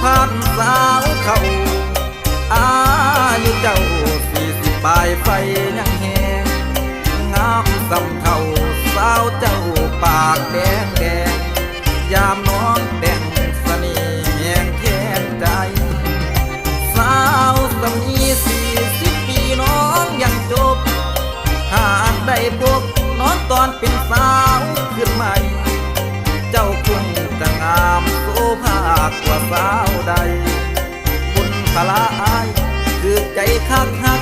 ຜ່ານສາວເຖົ້າ ອາຍຸເຈົ້າສີ່ສິບປາຍໄຟຍັງແຮງ ງາມສ່ຳເທົ່າສາວເຈົ້າປາກແດງໆ ຍາມນ້ອງແຕ່ງສະເໜ່ແຮງແທນໃຈ ສາວສຳນີສີ່ສິບປີນ້ອງຍັງຈົບ ຫາກໄດ້ພົບນ້ອງຕອນເປັນສາວຂຶ້ນໃໝ່ ເຈົ້າຄົງຈະງາມໂສພາກວ່າສາວໃດ ບຸນພາລາອ້າຍຖືກໃຈຄັກຮັກ